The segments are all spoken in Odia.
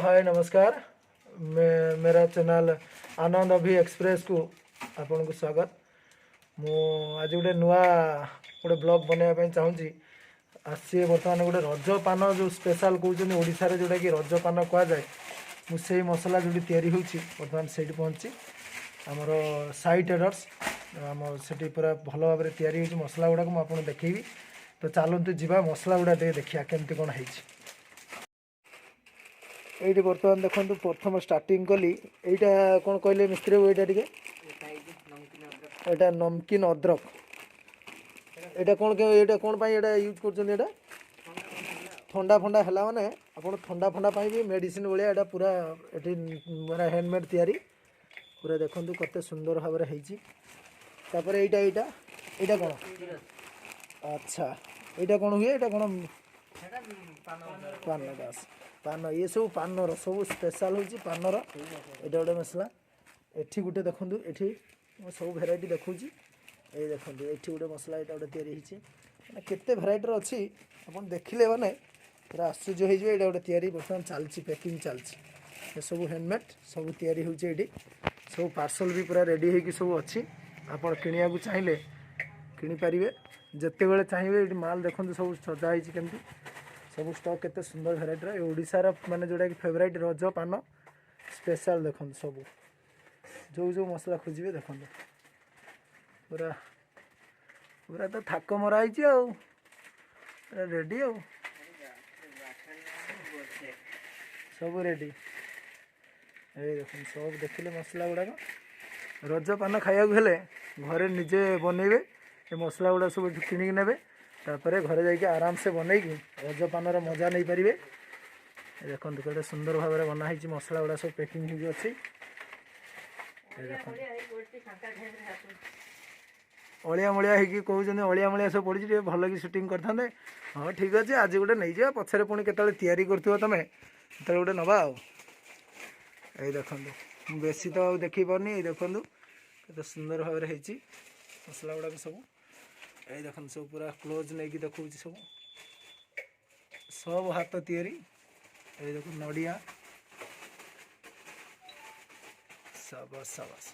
हाय नमस्कार। मेरा चैनल आनंद अभि एक्सप्रेस କୁ ଆପଣଙ୍କୁ ସ୍ୱାଗତ। ମୁଁ ଆଜି ଗୋଟେ ନୂଆ ଗୋଟେ ବ୍ଲଗ୍ ବନେଇବା ପାଇଁ ଚାହୁଁଛି। ଆସିଛି ବର୍ତ୍ତମାନ ଗୋଟେ ରଜ ପାନ, ଯେଉଁ ସ୍ପେଶାଲ କହୁଛନ୍ତି ଓଡ଼ିଶାରେ, ଯେଉଁଟାକି ରଜ ପାନ କୁହାଯାଏ। ମୁଁ ସେଇ ମସଲା ଯେଉଁଠି ତିଆରି ହେଉଛି, ବର୍ତ୍ତମାନ ସେଇଠି ପହଞ୍ଚିଛି। ଆମର ସାଇ ଟ୍ରେଡର୍ସ, ଆମ ସେଠି ପୁରା ଭଲ ଭାବରେ ତିଆରି ହେଉଛି ମସଲା ଗୁଡ଼ାକ। ମୁଁ ଆପଣଙ୍କୁ ଦେଖେଇବି। ତ ଚାଲନ୍ତୁ ଯିବା, ମସଲା ଗୁଡ଼ା ଟିକେ ଦେଖିବା କେମିତି କ'ଣ ହେଇଛି ଏଇଠି। ବର୍ତ୍ତମାନ ଦେଖନ୍ତୁ, ପ୍ରଥମ ଷ୍ଟାର୍ଟିଂ କଲି। ଏଇଟା କ'ଣ କହିଲେ ମିସ୍ତ୍ରୀ ବାବୁ? ଏଇଟା ଟିକେ, ଏଇଟା ନମକିନ ଅଦ୍ରକ। ଏଇଟା କ'ଣ ଏଇଟା କ'ଣ ପାଇଁ ଏଇଟା ୟୁଜ୍ କରୁଛନ୍ତି? ଏଇଟା ଥଣ୍ଡା ଫଣ୍ଡା ହେଲା ମାନେ, ଆପଣ ଥଣ୍ଡା ଫଣ୍ଡା ପାଇଁ ବି ମେଡ଼ିସିନ ଭଳିଆ। ଏଇଟା ପୁରା ଏଠି ମାନେ ହ୍ୟାଣ୍ଡମେଡ଼୍ ତିଆରି ପୁରା। ଦେଖନ୍ତୁ କେତେ ସୁନ୍ଦର ଭାବରେ ହେଇଛି। ତାପରେ ଏଇଟା କ'ଣ? ଆଚ୍ଛା, ଏଇଟା କ'ଣ ହୁଏ? ଏଇଟା କ'ଣ? ପାନ। ବାସ୍, ପାନ। ଇଏ ସବୁ ପାନର, ସବୁ ସ୍ପେଶାଲ ହେଉଛି ପାନର। ଏଇଟା ଗୋଟେ ମସଲା। ଏଠି ଗୋଟେ ଦେଖନ୍ତୁ, ଏଠି ମୁଁ ସବୁ ଭେରାଇଟି ଦେଖାଉଛି। ଏଇ ଦେଖନ୍ତୁ, ଏଠି ଗୋଟେ ମସଲା, ଏଇଟା ଗୋଟେ ତିଆରି ହେଇଛି। ମାନେ କେତେ ଭେରାଇଟିର ଅଛି, ଆପଣ ଦେଖିଲେ ମାନେ ପୁରା ଆଶ୍ଚର୍ଯ୍ୟ ହେଇଯିବେ। ଏଇଟା ଗୋଟେ ତିଆରି ବର୍ତ୍ତମାନ ଚାଲିଛି, ପ୍ୟାକିଂ ଚାଲିଛି। ଏସବୁ ହ୍ୟାଣ୍ଡମେଡ଼୍ ସବୁ ତିଆରି ହେଉଛି ଏଇଠି। ସବୁ ପାର୍ସଲ୍ ବି ପୁରା ରେଡ଼ି ହେଇକି ସବୁ ଅଛି। ଆପଣ କିଣିବାକୁ ଚାହିଁଲେ କିଣିପାରିବେ ଯେତେବେଳେ ଚାହିଁବେ। ଏଇଠି ମାଲ୍ ଦେଖନ୍ତୁ, ସବୁ ସଜା ହେଇଛି କେମିତି, ସବୁ ଷ୍ଟକ୍ କେତେ ସୁନ୍ଦର ଭେରାଇଟିର। ଏ ଓଡ଼ିଶାର ମାନେ ଯେଉଁଟାକି ଫେଭରାଇଟ୍ ରଜ ପାନ ସ୍ପେଶାଲ। ଦେଖନ୍ତୁ ସବୁ, ଯେଉଁ ଯେଉଁ ମସଲା ଖୋଜିବେ ଦେଖନ୍ତୁ, ପୁରା ପୁରା ତ ଥାକ ମରା ହେଇଛି ଆଉ ପୁରା ରେଡ଼ି ଆଉ ସବୁ ରେଡ଼ି। ଏଇ ଦେଖନ୍ତୁ, ସବୁ ଦେଖିଲେ ମସଲା ଗୁଡ଼ାକ। ରଜ ପାନ ଖାଇବାକୁ ହେଲେ ଘରେ ନିଜେ ବନେଇବେ। ଏ ମସଲା ଗୁଡ଼ା ସବୁ ଏଠୁ କିଣିକି ନେବେ, ତାପରେ ଘରେ ଯାଇକି ଆରାମସେ ବନେଇକି ରଜ ପାନର ମଜା ନେଇପାରିବେ। ଏ ଦେଖନ୍ତୁ, କେତେ ସୁନ୍ଦର ଭାବରେ ବନା ହେଇଛି। ମସଲା ଗୁଡ଼ା ସବୁ ପ୍ୟାକିଂ ହେଇକି ଅଛି। ଏ ଦେଖନ୍ତୁ, ଅଳିଆ ମଳିଆ ହେଇକି କହୁଛନ୍ତି, ଅଳିଆ ମଳିଆ ସବୁ ପଡ଼ିଛି, ଟିକେ ଭଲ କି ସୁଟିଂ କରିଥାନ୍ତେ। ହଁ, ଠିକ୍ ଅଛି, ଆଜି ଗୋଟେ ନେଇଯିବା, ପଛରେ ପୁଣି କେତେବେଳେ ତିଆରି କରୁଥିବ ତମେ, ସେତେବେଳେ ଗୋଟେ ନେବା ଆଉ। ଏଇ ଦେଖନ୍ତୁ, ମୁଁ ବେଶୀ ତ ଆଉ ଦେଖେଇ ପାରୁନି। ଏଇ ଦେଖନ୍ତୁ, କେତେ ସୁନ୍ଦର ଭାବରେ ହେଇଛି ମସଲା ଗୁଡ଼ାକ ସବୁ। ଏଇ ଦେଖନ୍ତୁ, ସବୁ ପୁରା କ୍ଲୋଜ୍ ନେଇକି ଦେଖାଉଛି ସବୁ, ସବୁ ହାତ ତିଆରି। ଏଇ ଦେଖନ୍ତୁ ନଡ଼ିଆ। ସାବାସ, ସାବାସ।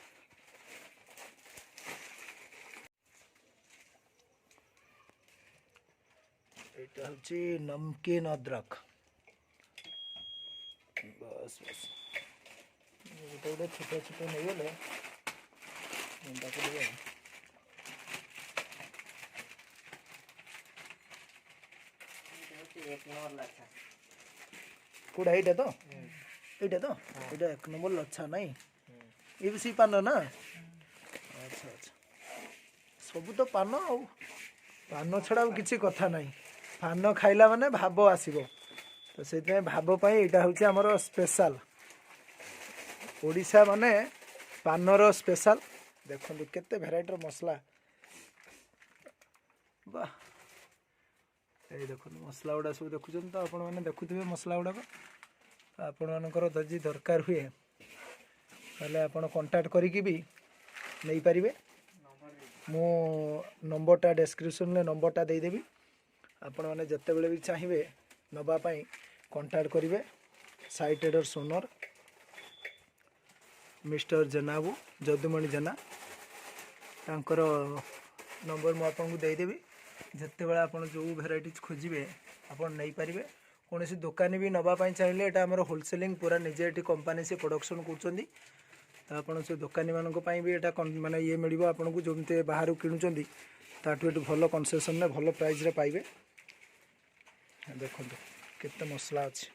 ଏଇଟା ହେଉଛି ନମକିନ ଅଦ୍ରକ। ବାସ୍ ବାସ୍, ଗୋଟେ ଗୋଟେ ଛୋଟ ଛୋଟ ନେଇଗଲେ ତାକୁ ଟିକେ। ଏକ ନମ୍ବର ଲଛା। କୋଉଟା? ଏଇଟା ତ, ଏଇଟା ତ, ଏଇଟା ଏକ ନମ୍ବର ଲଛା ନାଇଁ? ଏ ବି ସେଇ ପାନ ନା? ଆଚ୍ଛା ଆଚ୍ଛା, ସବୁ ତ ପାନ ଆଉ, ପାନ ଛଡ଼ା ଆଉ କିଛି କଥା ନାହିଁ। ପାନ ଖାଇଲା ମାନେ ଭାବ ଆସିବ, ତ ସେଇଥିପାଇଁ ଭାବ ପାଇଁ ଏଇଟା ହେଉଛି ଆମର ସ୍ପେଶାଲ। ଓଡ଼ିଶା ମାନେ ପାନର ସ୍ପେଶାଲ। ଦେଖନ୍ତୁ କେତେ ଭେରାଇଟିର ମସଲା, ବାহ! ଏଇ ଦେଖନ୍ତୁ, ମସଲା ଗୁଡ଼ା ସବୁ ଦେଖୁଛନ୍ତି ତ ଆପଣମାନେ? ଦେଖୁଥିବେ ମସଲା ଗୁଡ଼ାକ। ଆପଣମାନଙ୍କର ଯଦି ଦରକାର ହୁଏ, ତାହେଲେ ଆପଣ କଣ୍ଟାକ୍ଟ କରିକି ବି ନେଇପାରିବେ। ମୁଁ ନମ୍ବରଟା ଡେସ୍କ୍ରିପସନ୍ରେ ନମ୍ବରଟା ଦେଇଦେବି। ଆପଣମାନେ ଯେତେବେଳେ ବି ଚାହିଁବେ ନେବା ପାଇଁ, କଣ୍ଟାକ୍ଟ କରିବେ। ସାଇ ଟ୍ରେଡର୍ସ ଓନର୍ ମିଷ୍ଟର ଜେନାବୁ, ଯଦୁମଣି ଜେନା, ତାଙ୍କର ନମ୍ବର ମୁଁ ଆପଣଙ୍କୁ ଦେଇଦେବି। ଯେତେବେଳେ ଆପଣ ଯେଉଁ ଭେରାଇଟିଜ୍ ଖୋଜିବେ, ଆପଣ ନେଇପାରିବେ। କୌଣସି ଦୋକାନୀ ବି ନେବା ପାଇଁ ଚାହିଁଲେ, ଏଇଟା ଆମର ହୋଲସେଲିଂ ପୁରା, ନିଜେ ଏଠି କମ୍ପାନୀ ସେ ପ୍ରଡ଼କ୍ସନ୍ କରୁଛନ୍ତି। ତ ଆପଣ ସେ ଦୋକାନୀମାନଙ୍କ ପାଇଁ ବି ଏଇଟା ମାନେ ଇଏ ମିଳିବ ଆପଣଙ୍କୁ। ଯେମିତି ବାହାରୁ କିଣୁଛନ୍ତି, ତାଠୁ ଏଠୁ ଭଲ କନସେସନ୍ରେ, ଭଲ ପ୍ରାଇସ୍ରେ ପାଇବେ। ଦେଖନ୍ତୁ କେତେ ମସଲା ଅଛି।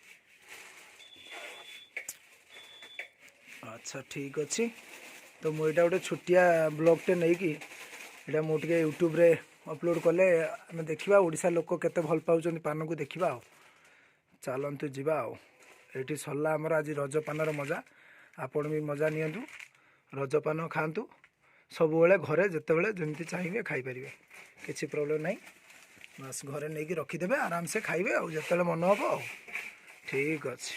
ଆଚ୍ଛା, ଠିକ୍ ଅଛି। ତ ମୁଁ ଏଇଟା ଗୋଟେ ଛୋଟିଆ ବ୍ଲଗ୍ଟେ ନେଇକି ଏଇଟା ମୁଁ ଟିକେ ୟୁଟ୍ୟୁବରେ ଅପଲୋଡ଼ କଲେ ଆମେ ଦେଖିବା ଓଡ଼ିଶା ଲୋକ କେତେ ଭଲ ପାଉଛନ୍ତି ପାନକୁ, ଦେଖିବା ଆଉ। ଚାଲନ୍ତୁ ଯିବା ଆଉ। ଏଇଠି ସରିଲା ଆମର ଆଜି ରଜ ପାନର ମଜା। ଆପଣ ବି ମଜା ନିଅନ୍ତୁ, ରଜ ପାନ ଖାଆନ୍ତୁ ସବୁବେଳେ। ଘରେ ଯେତେବେଳେ ଯେମିତି ଚାହିଁବେ ଖାଇପାରିବେ, କିଛି ପ୍ରୋବ୍ଲେମ୍ ନାହିଁ। ବାସ୍, ଘରେ ନେଇକି ରଖିଦେବେ, ଆରାମସେ ଖାଇବେ ଆଉ ଯେତେବେଳେ ମନ ହେବ ଆଉ। ଠିକ୍ ଅଛି।